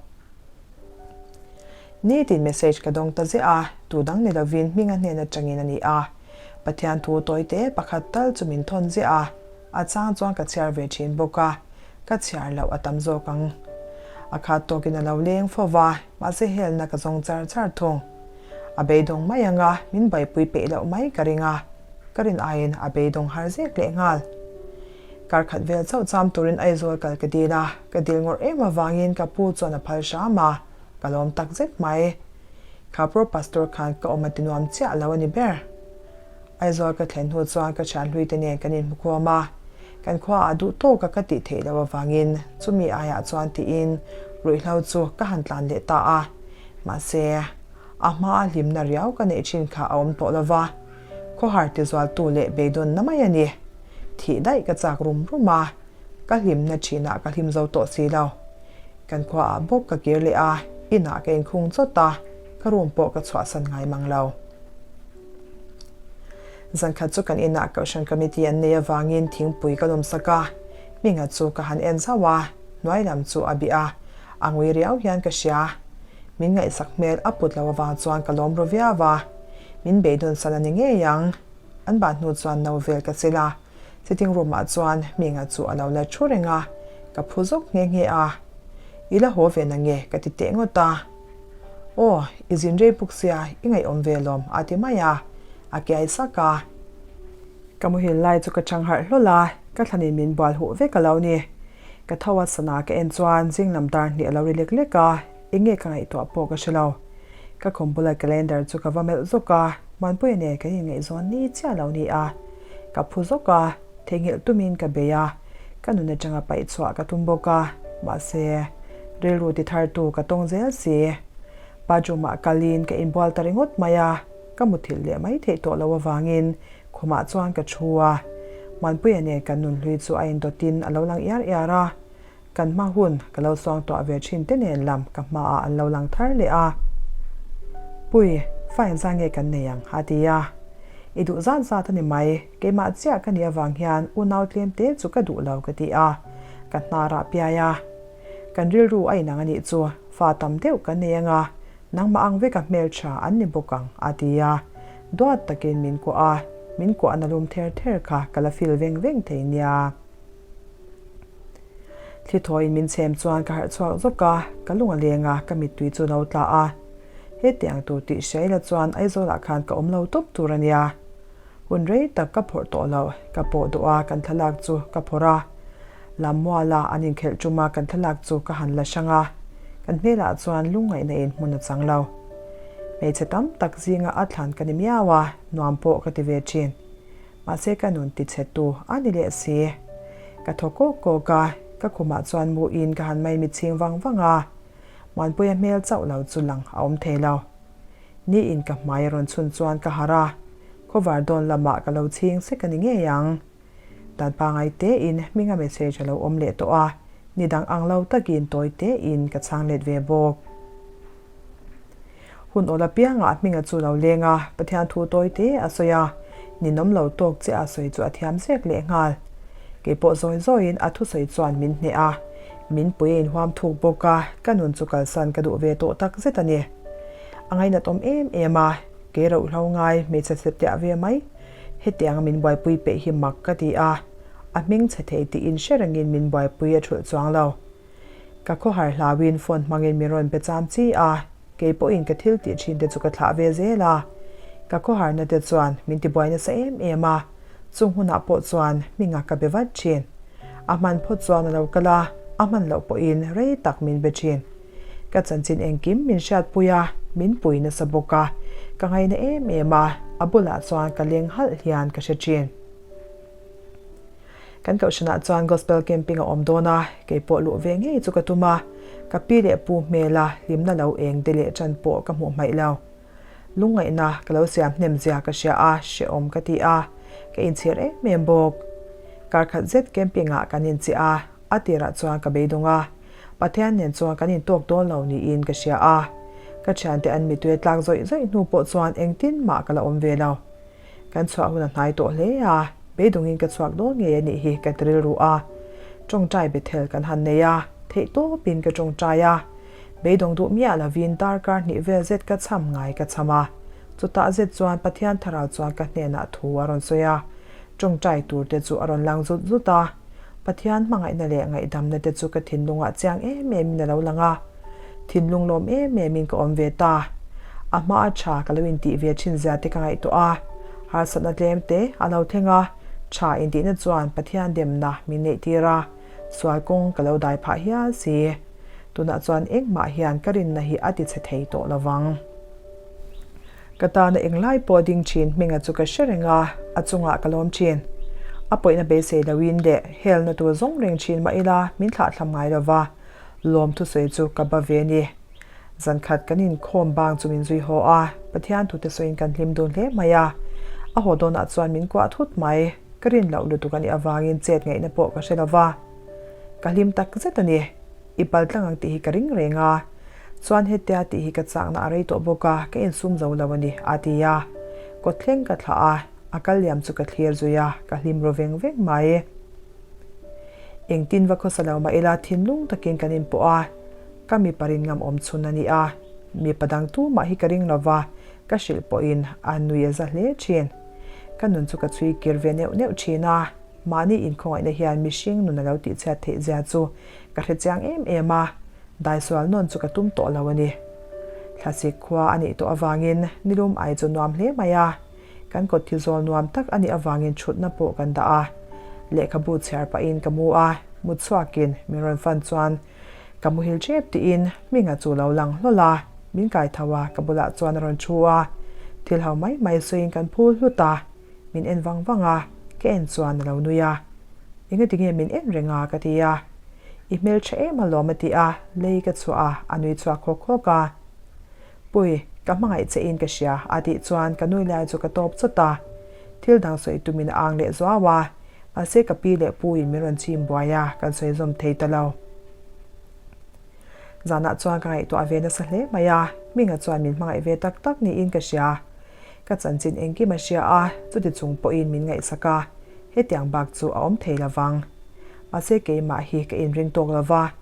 Nitin message ka dawng ta ziah a, tu dang ni lovin hminga hnen atangin a ni a. Pathian thu tawite pakhat tal chu min thawn ziah a, a chang chuan ka chhiar ve thin bawk a, ka chhiar loh a tam zawk ang. A khat tawkin a lo leng fo va, mahse helna ka zawng char char thung. A beidawng mai ang a, min baipui peih loh mai ka ring a, ka rin aiin a beidawng har zek leh nghal. Kar khat vel chauh cham turin Aizawl kal ka dil a, ka dil ngawrh em avangin ka pu chuan a phal hram a, ka lawm tak zet mai. Kha Pro Pastor khan ka awm a ti nuam chiah lo a ni ber. Aizawl ka thlen hnu chuan ka thian hlui te nen kan inhmukhawm a, kan khua ah duh tawka ka tih theih loh avangin chumi aiah chuan tiin ruihhlo chu ka han tlan leh ta a, mahse a hmaa hlimna riau ka neih thin kha a awm tawh lova. Khawhar tizualtu leh beidawnna mai a ni. Thih daih ka chak rum rum a, ka hlimna thinah ka hlim zo tawh si lo. Kan khuaah bawk ka kir leh a, inah ka inkhung chawt a, ka room pawh ka chhuahsan ngai mang lo. Zankhat chu kan inah Kohhran Committee an nei avangin thingpui ka lawmsak a, Hminga chu ka han en zauh a, hnuai lam chu a bih a, a ngui riau hian ka hria. Min ngaihsak hmel a put lo avang chuan ka lawm ru viau a, min beidawn san a ni ngei ang. An ban hnu chuan no vel ka chil a, sitting room ah chuan Hminga chu a lo la thu reng a, ka phu zawk nghe nghe a. I la haw ve na nge ka ti teh ngawt a. Aw, i zin rei bawk sia, i ngaihawm ve lawm a ti mai a, a kiai sak a. Ka muhil lai chu ka chang harh hlawl a, ka thlanin min bual huh vek a lo ni. Ka tho a sana ka en chuan zing lam dar hnih a lo ri lek lek a, eng nge ka ngaihtuah pawh ka hre lo. Ka khum bula calendar chu ka va melh zawk a, Muanpuia nen kan inngaihzawn ni chiah lo ni a. Ka phu zawk a, theihnghilh tumin ka bei a, ka nun atanga paih chhuah ka tum bawk a, mahse, rilru ti thartu ka tawng zel si. Bathroom-ah kalin ka inbual ta ringawt mai a, ka muthilh leh mai theih tawh loh avangin khumah chuan ka thu a. Muanpuia nen kan nunhlui chu a indawtin a lo lang iar iar a. Kan hma hun ka lo suang tuah ve thin te nen lam ka hmaah an lo lang thar leh a. Pui, fa engzah nge kan nei ang? a ti a. I duh zat zat a ni mai, keimah chiah ka nih avang hian unau tlem te chu ka duh lo ka ti a, ka hnarah piai a. Kan rilru a inang a nih chu, fa tam deuh kan nei anga, nangmah ang veka hmeltha an ni bawk ang a ti a. Duat takin min kuah a, min kuahna lum ther ther kha ka la feel veng veng thei nia. Thli thawiin min chhem chuan ka harh chhuak zawk a, ka lung a leng a, ka mittui chu lo tla a. Hetiang tur tih hria ila chuan Aizawlah khan ka awm lo tawp tur a nia. Hun rei tak ka phawrh tawh lo, ka pawh duh a, kan thlalak chu ka phawrh a. Lammuala an inkhelh ṭuma kan thlalak chu ka han la hrang a, kan hmelah chuan lungngaihna in hmun a chang lo. Hmeichhe tam tak zinga a thlan ka ni miau a, nuam pawh ka ti ve ṭhin. Mahse ka nun ti chhe tu a ni leh si. Ka thaw kawk kawk a, ka khumah chuan mu in ka han mai mitchhing vang vang a. Muanpuia hmel chauh lo chu lang a awm thei lo. Ni in ka hmai a rawn chhun chuan ka harh a, khawvar dawn lamah ka lo chhing sek a ni ngei ang. Dan pangai te in hminga message a lo awm leh tawh a, ni dang ang lo takin tawi te in ka chhang let ve bawk. Hun awl apiangah hminga chu lo leng a, Pathian thu tawi te a sawi a, ninawm lo tawk che a sawi chu a thiam zek leh nghal. Kei pawh zawi zawiin a thusawi chuan min hneh a, min pui a inhuam thuk bawk a, ka nun chu kalsan ka duh ve tawh tak zet a ni. A ngainat awm em em a, kei rohlo ngai hmeichhe sep tiah ve mai. Hetianga min buaipui peih hi mak ka ti a, A hming chhe thei tih in hre rengin min buaipui a thulh chuang lo. Ka khawhar hlauin phone hmangin min rawn pe cham chi a, kei pawhin ka thil tih thin te chu ka thlah ve zel a. Ka khawharna te chuan min tibuai nasa em em a, chung hunah pawh chuan hminga ka be vat thin. A hman phawt chuan a lo kal a, a hman loh pawhin rei tak min be thin. Ka chanchin engkim min hriatpui a, min pui nasa bawk a, ka ngaina em em a, a bulah chuan ka leng halh hian ka hre thin. Kan kohhranah chuan Gospel Camping a awm dawn a, kei pawh luh ve ngei chu ka tum a, ka pi leh pu hmela hlimna lo eng te leh ṭan pawh ka hmuh hmaih lo. Lungngaihna ka lo siam hnem zia ka hria a, hrehawm ka ti a, ka inchhir em em bawk. Karkhat zet camping ah kan inchiah a, a tirah chuan ka beidawng a, Pathian nen chuan kan intawk dawn lo niin ka hria a, ka thiante an mitui a tlak zawih zawih hnu pawh chuan engtin mah ka la awm ve lo. Kan chhuah hun a hnai tawh hle a, beidawngin ka chhuak dawn ngei a nih hi ka ti rilru a. Tawngtai Bethel kan han nei a, theih tawpin ka tawngtai a. Beidawng duh miah lovin darkar hnih vel zet ka cham ngai ka cham a. Chutah zet chuan Pathian Thlarau chuan ka hnenah thu a rawn sawi a, tawngtai tur te chu a rawn lang zut zut a. Pathian hmangaihna leh ngaihdamna te chu ka thinlungah chiang em emin a lo lang a. Thinlung lawm em emin ka awm ve ta. A hma a tha ka lo intih ve thin zia te ka ngaihtuah a. Harsatna tlem te a lo thleng a, tha intihna chuan Pathian demna min neih tir a, sual kawng ka lo dai phah hial si. Tunah chuan engmah hian ka rinna hi a ti chhe thei tawh lo vang. Ka tana englai pawh ding thin hminga chu ka hre reng a, a chungah ka lawm thin. A pawihna beisei loin leh helna tur zawng reng thin mah ila min thlahthlam ngai lo va, lawm thusawi chu ka ba ve ni. Zankhat kan inkhawm bang chu min zui haw a, Pathian thute sawiin kan hlim dun hle mai a. A haw dawnah chuan min kuah thut mai, ka rin loh lutuk a nih avangin chet ngaihna pawh ka hre lo va. Ka hlim tak zet a ni. I pal tlang ang tih hi ka ring reng a, chuan hetia tih hi ka chakna a rei tawh bawk a, ka insum zo lo a ni, a ti a. Kawt thleng ka thlah a, a kal liam chu ka thlir zui a, ka hlim ru veng veng mai. Engtin va khawsa lo mah ila thinlung takin kan inpawh a, ka mipa rin ngam awm chhun a ni a, mipa dang tumah hi ka ring lo va, ka hrilh pawhin a nui a za hle thin. Ka nun chu ka chhui kir ve neuh neuh thin a, mahni inkhawngaihna hian mihring nun a lo tihchhiat theih zia chu Ka hre chiang em em a, daisual nawn chu ka tum tawh lo a ni. Thlasik khua a nih tawh avangin nilum ai chu nuam hle mai a, kan kawt thi zawl nuam tak a nih avangin thutna pawh kan dah a. Lehkhabu chhiar pahin ka mu a, mut chhuakin min rawn fan chuan ka muhil tep tiin Hminga chu lo lang hlawl a, min kai tho a, ka bulah chuan a rawn thu a, thil ho mai mai sawiin kan phul hlut a. Min en vang vang a, ka en chuan a lo nui a. Engati nge min en reng a? ka ti a. I hmeltha em alawm a ti a, lei ka chhuah a, a nui chhuak hawk hawk a. Pui, ka hmangaih che in ka hria a tih chuan ka nui lai chu ka tawp chawt a. Thil dang sawi tumin a ang leh zuau a, mahse ka pi leh pu in min rawn chim buai a, kan sawi zawm thei ta lo. Zanah chuan ka ngaihtuah ve nasa hle mai a, Hminga chuan min hmangaih ve tak tak niin ka hria. Ka chanchin engkim a hria a, chuti chung pawhin min ngaihsak a, hetiang bak chu a awm thei lo vang. Mahse keimah hi ka inring tawk lo va,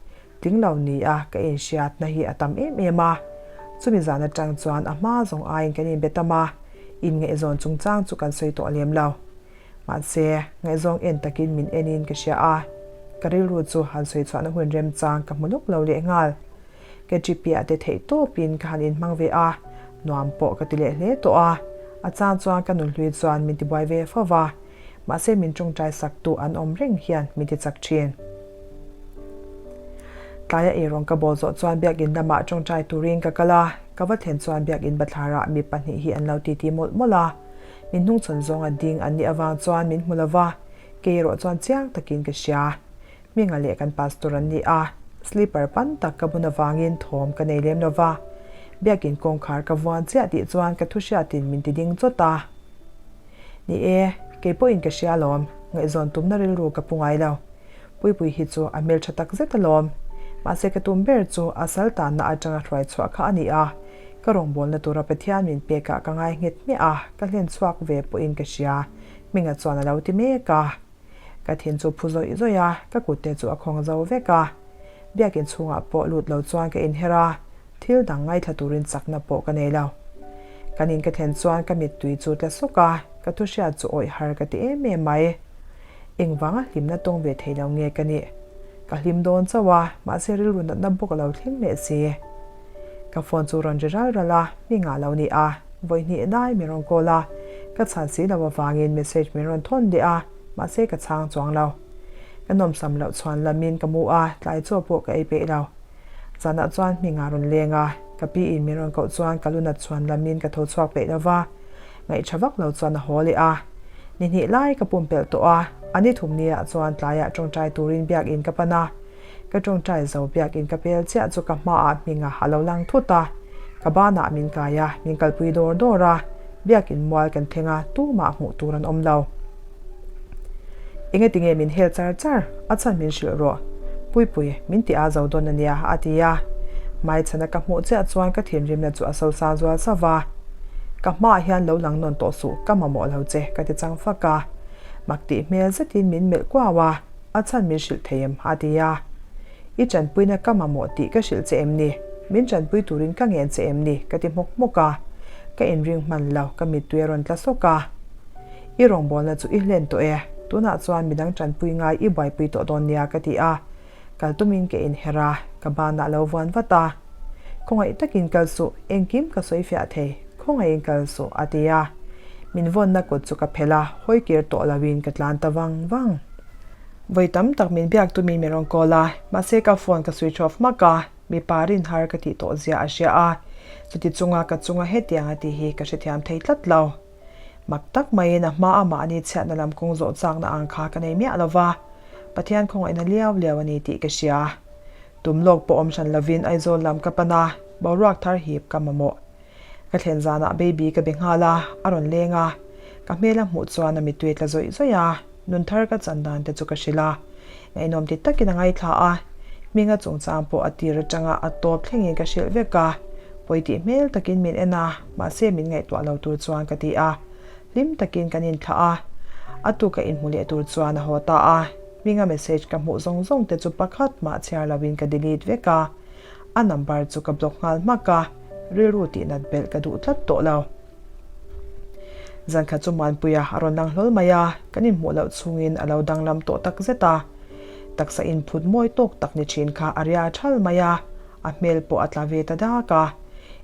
tling lo ni a ka inhriatna hi a tam em em a. Chumi zan atang chuan a hma zawng aiin kan inbe tam a, inngaihzawn chungchang chu kan sawi tawh lem lo. Mahse, ngaihzawng en takin min enin ka hria a, ka rilru chu han sawi chhuahna hun remchang ka hmu lawk lo lehnghal. Ka ṭipiah te theih tawpin ka han inhmang ve a, nuam pawh ka ti leh hle tawh a. A chang chuan ka nunhlui chuan min tibuai ve fo va, mahse min ṭawngṭai saktu an awm reng hian min ti chak ṭhin. Tlaia eirawng ka bawl zawh chuan biakin lamah ṭawngṭai turin ka kal a, ka va thlen chuan biakin bathlarah mi pahnih hi an lo titi mawlh mawlh a. Min hnungchhawn zawnga ding an nih avang chuan min hmu lo va, kei erawh chuan chiang takin ka hria. Hminga leh kan pastor an ni a, slipper pan tak ka bun avangin thawm ka nei lem lo va. Biakin kawngkhar ka vuan chiah tih chuan ka thu hriatin min ti ding chawt a. Ni e, kei pawhin ka hria alawm, ngaihzawn tumna rilru ka pu ngai lo. Puipui hi chu a hmeltha tak zet alawm. Mahse ka tum ber chu a sal tanna atanga hruai chhuah kha a ni a, ka rawngbawlna tura Pathian min pekah ka ngai nghet hmiah a, ka hlen chhuak ve pawhin ka hria, Hminga chuan a lo ti mek a. Ka thin chu phu zawih zawih a, ka kut te chu a khawng zo vek a. Biakin chhungah pawh lut lo chuan ka inher a, thil dang ngaithla turin chakna pawh ka nei lo. Kan in ka thlen chuan ka mittui chu tla sawk a, ka thu hriat chu awih har ka ti em em mai. Engvanga hlimna tawng ve thei lo nge ka nih? Ka hlim dawn chauh a, mahse rilru natna bawk a lo thleng leh si. Ka phone chu rawn ri ral ral a, mi ngah lo ni a, vawi hnih lai min rawn call a, ka chhan si lo avangin message min rawn thawn leh a, mahse ka chhang chuang lo. Ka nawmsam loh chhuan lamin ka mu a, tlai chaw pawh ka ei peih lo. Zanah chuan hming a rawn leng a, ka pi in min rawn koh chuan ka lu nat chhuan lamin ka tho chhuak peih lo va, ngaihṭha vak lo chuan a haw leh a. Ni hnih lai ka pumpelh tawh a, a ni thum ni ah chuan tlaiah ṭawngṭai turin biakinn ka pan a, ka ṭawngṭai zo biakinn ka pel chiah chu ka hmaah hminga a lo lang thut a, ka banah min kai a, min kalpui dawr dawr a, biakinn mual kan thleng a, tumah hmuh tur an awm lo. Engati nge min hel char char? A chhan min hrilh rawh. Puipui, min ti a zo dawn a nia, a ti a. Hmaichhana ka hmuh chiah chuan ka thinrimna chu a sosang zual sauh va. Ka hmaah hian lo lang nawn tawh suh, ka mamawh lo che, ka ti chang fak a. Mak tih hmel zetin min melh kuau a, a chhan min hrilh thei em? a ti a. I tanpuina ka mamawh tih ka hrilh che em ni? Min tanpui turin ka ngen che em ni? ka ti hmawk hmawk a. Ka inring hman lo, ka mittui a rawn tla sawk a. I rawngbawlna chu i hlen tawh e, tunah chuan midang tanpui ngai i buaipui tawh dawn nia ka ti a, kal tumin ka inher a, ka banah lo vuan vat a. Khawngaih takin kal suh, engkim ka sawi fiah thei, khawngaihin kal suh a ti a. Min vawnna kut chu ka phelh a, hawi kir tawh loin ka tlan ta vang vang. Vawi tam tak min biak tumin min rawn call a, mahse ka phone ka switch off hmak a, mipa rin har ka tih tawh zia a hria a, chuti chunga ka chunga hetiang a tih hi ka hrethiam thei tlat lo. Mak tak maiin a hma a mahni chhiatna lam kawng zawh chakna ang kha ka nei miah lo va, Pathian khawngaihna liau liau a ni tih ka hria. Tum lawk pawh awm hran lovin Aizawl lam ka pan a, boruak thar hip ka mamawh. Ka thlen zanah baby ka be nghal a, a rawn leng a. Ka hmel a hmuh chuan a mittui tla zawih zawih a, nun thar ka chan dan te chu ka hrilh a. Ngaihnawm ti takin a ngaithla a, hminga chungchang pawh a tir atanga a tawp thlengin ka hrilh vek a, pawi tih hmel takin min en a, mahse min ngaihtuah lo tur chuan ka ti a, hlim takin kan inthlah a, a tuka inhmu leh tur chuan a haw ta a, hminga message ka hmuh zawng zawng te chu pakhat mah chhiar loin ka delete vek a, a number chu ka block nghal hmak a, rilru tihnat belh ka duh tlat tawh lo. Zankhat chu Muanpuia a rawn lang hlawl mai a, kan inhmuh loh chhungin a lo danglam tawh tak zet a. Taksa inphut mawi tawk tak ni thin kha a ria thal mai a, a hmel pawh a tla ve ta dak a.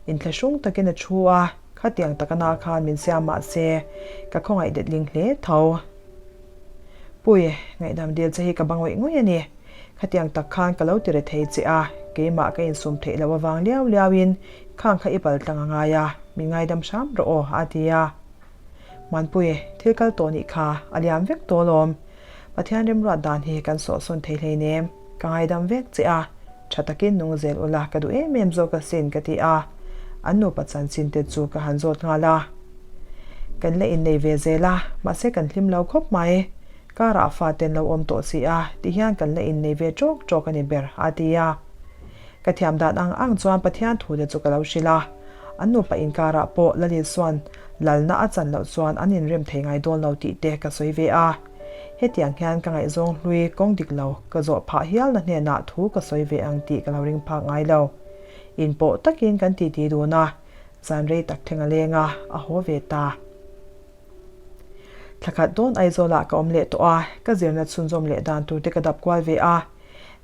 Inthlahrung takin a thu a, khatiang taka na khan min siam mah se, ka khawngaih detling hle tho. Pui, ngaihdam dil che hi ka ba ngawih ngawih a ni. Khatiang tak khan ka lo ti re thei che a, keimah ka insum theih loh avang liau liauin khang kha i pal tlang a ngai a, min ngaidam hram rawh aw, a ti a. Muanpui, thil kal tawh nih kha a liam vek tawh alawm. Pathian remruat dan hi kan sawhsawn thei hleinem, ka ngaidam vek che a, tha takin nung zel ula ka duh em em zawk asin ka ti a, an nupa chanchin te chu ka han zawt nghal a. Kan la innei ve zel a, mahse kan hlim lo khawp mai. Karah fate an lo awm tawh si a, tihian kan la innei ve ṭawk ṭawk a ni ber, a ti a. Ka thiam dan ang ang chuan Pathian thute chu ka lo hrilh a. An nupa inkarah pawh Lalisuan lalna a chan loh chuan an inrem thei ngai dawn lo tih te ka sawi ve a. Hetiang hian ka ngaihzawng hlui kawng dik lo ka zawh phah hialna hnenah thu ka sawi ve ang tih ka lo ring phak ngai lo. Inpawh takin kan titi dun a, zan rei tak thleng a leng a, a haw ve ta. Thla khat dawn Aizawlah ka awm leh tawh a, ka zirna chhunzawm leh dan tur te ka dap kual ve a.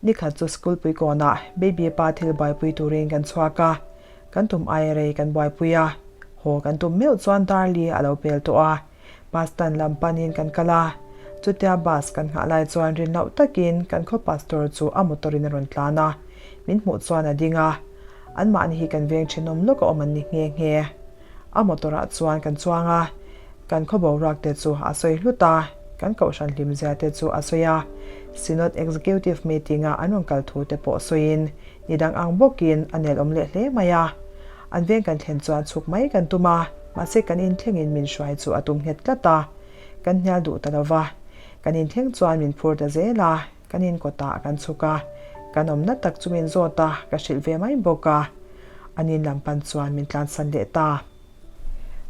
Nikhat chu school pui kawnah baby pa thil buaipui turin kan chhuak a, kan tum aia rei kan buaipui a. Haw kan tum meuh chuan Darli a lo pel tawh a, bus stand lam panin kan kal a. Chutia bus kan nghah lai chuan rin loh takin kan khaw pastor chu a motor in a rawn tlan a, min hmuh chuan a ding a. Anmahni hi kan veng thenawm lawk a awm an ni nghe nghe. A motor ah chuan kan chuang a, kan khaw boruak te chu a sawi hlut a, kan kohhran hlim zia te chu a sawi a, Synod Executive Meeting a an rawn kal thu te pawh sawiin ni dang ang bawkin a nel awm leh hle mai a. An veng kan thlen chuan chhuk mai kan tum a, mahse kan inthlengin min hruai chu a tum nghet tlat a, kan hnial duh ta lo va. Kan inthleng chuan min phur ta zel a, kan inkawtah kan chhuk a, kan awmna tak chu min zawt a, ka hrilh ve mai bawk a. An in lam pan chuan min tlansan leh ta.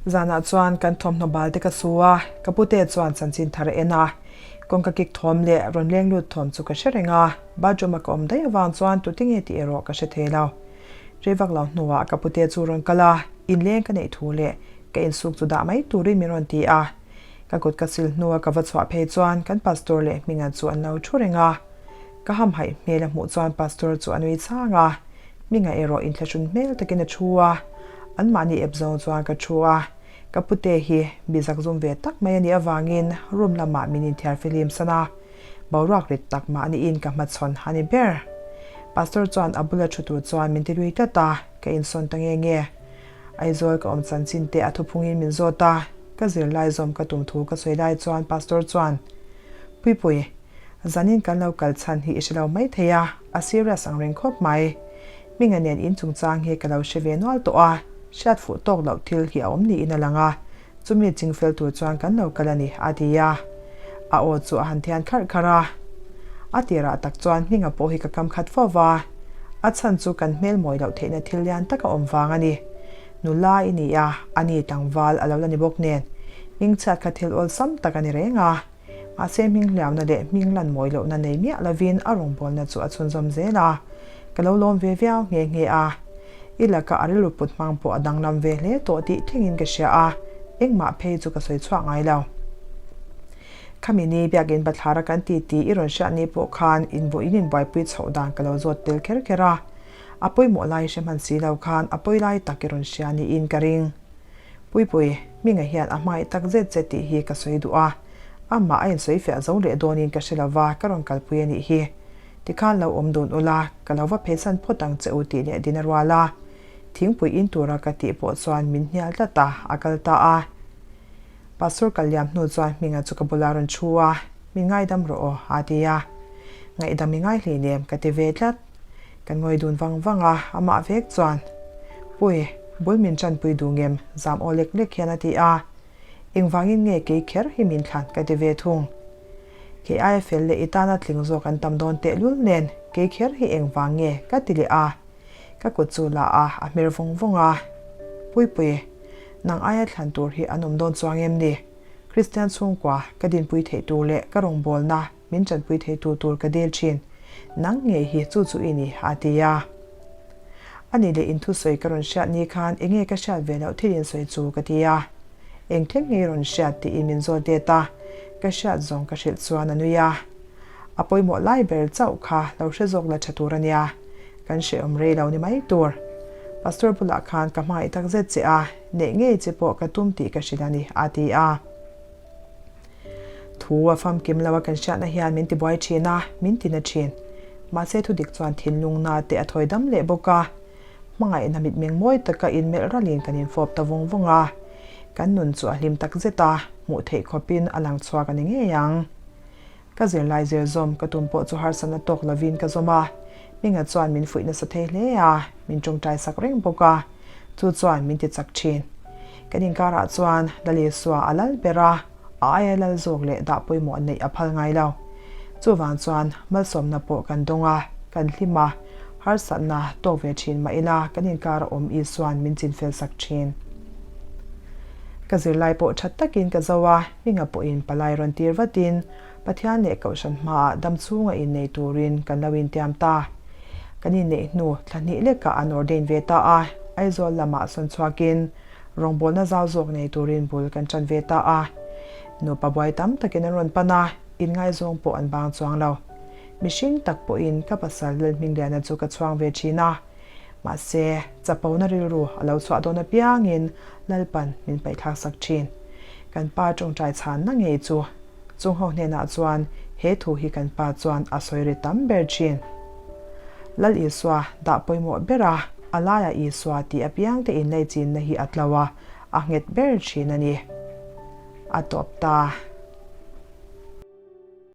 Zanah chuan kan thawmhnaw bal te ka su a, ka pute chuan chanchin thar a en a. Kawngka kik thawm leh rawn leng lut thawm chu ka hre reng a, bathroom a ka awm daih avang chuan tute nge tih erawh ka hre thei lo. Rei vak lo hnuah ka pute chu rawn kal a, inleng ka neih thu leh ka insuk chu dah mai turin min rawn ti a. Ka kut ka sil hnua ka va chhuah phei chuan kan pastor leh Hminga chu an lo thu reng a. Ka hamhaih hmel a hmuh chuan pastor chu a nui chang a, Hminga erawh inthlahrun hmel takin a thu a. Anmahni ep zawng chuan ka thu a, ka pute hi mi zakzum ve tak mai a nih avangin room lamah min inthiar fihlim san a. Boruak rit tak mahniin ka hmachhawn a ni ber. Pastor chuan a bula thu tur chuan min ti lui tlat a, ka insawn ta nge nge. Aizawl ka awm chanchin te a thuphungin min zawt a, ka zirlai zawm ka tum thu ka sawi lai chuan Pastor chuan, Puipui, zanin kan lo kal chhan hi i hre lo mai thei a, a serious ang reng khawp mai. Hminga nen in chungchang hi ka lo hre ve nual tawh a, hriat fuh tawk loh thil hi a awm niin a lang a, Chumi chingfel tur chuan kan lo kal a ni, a ti a. A aw chu a han thian kharh kharh a. A tirah tak chuan Hminga pawh hi ka kam khat fo va. A chhan chu kan hmel mawi loh theihna thil lian tak a awm vang a ni. Nula i ni a, a ni tlangval a lo la ni bawk nen. Hmingchhiat kha thil awlsam tak a ni reng a. Mahse hming hliauna leh hming lan mawi lohna nei miah lovin a rawngbawlna chu a chhunzawm zel a, ka lo lawm ve viau nghe nghe a. I laka a rilru put hmang pawh a danglam ve hle tawh tih thlengin ka hria a, engmah phei chu ka sawi chhuak ngai lo. Khami ni biakin bathlara kan ti tih i rawn hriat ni pawh khan inbuh in inbuaipui chhoh dan ka lo zawt tel kher kher a, a pawimawh lai hre hman si lo khan a pawi lai tak i rawn hria niin ka ring. Puipui, Hminga hian a hmangaih tak zet che tih hi ka sawi duh a, amah a insawi fiah zo leh dawnin ka hre lova ka rawn kalpui a nih hi. Tikhan lo awm dun ula, ka lo va pheisan phawt ang che u tih leh din a rual a. Thingpui in tura ka tih pawh chuan min hnial tlat a, a kal ta a. Pastor kal liam hnu chuan Hminga chu ka bulah a rawn thu a, Min ngaidam rawh aw, a ti a. Ngaihdam i ngai hleinem ka ti ve tlat. Kan ngawi dun vang vang a, amah vek chuan, Pui, bul min tanpui duh ngem? zam aw lek lek hian a ti a. Engvangin nge kei kher hi min thlan ka ti ve thung. Kei aia fel leh i tana tling zawk an tam dawn tehlul nen kei kher hi engvang nge ka ti leh a. Ka kut chu la a, a hmer vawng vawng a. Puipui, nang aia thlan tur hi an awm dawn chuang em ni? Kristian chhungkua ka dinpui theih tur leh ka rawngbawlna min tanpui theitu tur ka dil thin. Nang ngei hi chu chu i ni, a ti a. Ani leh inthusawi ka rawn hriat ni khan enge ka hriat ve loh thil insawi chu ka ti a. Eng thleng ngei rawn hriat tiin min zawt det a, ka hriat zawng ka hrilh chuan a nui a. A pawimawh lai ber chauh kha lo hre zawk la tha tur a nia, kan hrehawm rei lo ni mai tur. Pastor bulah khan ka hmangaih tak zet che a, neih ngei che pawh ka tum tih ka hrilh a ni, a ti a. Thu a famkim lo a kan hriatna hian min tibuai thin a, min tina thin. Mahse thu dik chuan thinlungna te a thawi dam leh bawk a. Hmangaihna mitmeng mawi taka inmelh ralin kan infawp ta vawng vawng a. Kan nun chu a hlim tak zet a, hmuh theih khawpin a lang chhuak a ni ngei ang. Ka zirlai zir zawm ka tum pawh chu harsatna tawk lovin ka zawm a, Hminga chuan min fuih nasa thei hle a, min tawngtai sak reng bawk a, chu chuan min ti chak thin. Kan inkarah chuan Lalisua a lal ber a, a aia lal zawk leh dah pawimawh neih a phal ngai lo. Chuvang chuan malsawmna pawh kan dawng a, kan hlim a, harsatna tawk ve thin mah ila kan inkara awm Isua'n min chinfel sak thin. Ka zirlai pawh that takin ka zo a, Hminga pawhin palai rawn tir vatin Pathian leh Kohhran hmaah dam chhunga innei turin kan lo intiam ta. Kan inneih hnu thla hnih lekah an ordain ve ta a, Aizawl lamah sawn chhuakin rawngbawlna zau zawk nei turin bul kan tan ve ta a. Nupa buai tam takin an rawn pan a, inngaizawng pawh an bang chuang lo. Mihring tak pawhin ka pasal Lalhmingliana chu ka chhuang ve thin a. Mahse, chapona rilru a lo chhuah dawn apiangin Lalpan min paihthlak sak thin. Kan pa tawngtai chhanna ngei chu chungho hnenah chuan he thu hi kan pa chuan a sawi ri tam ber thin. Lal Isua dah pawimawh ber a, a laiah Isua tih apiang te inlei chinna hi a tlo a, a nghet ber thin a ni. A tawp ta.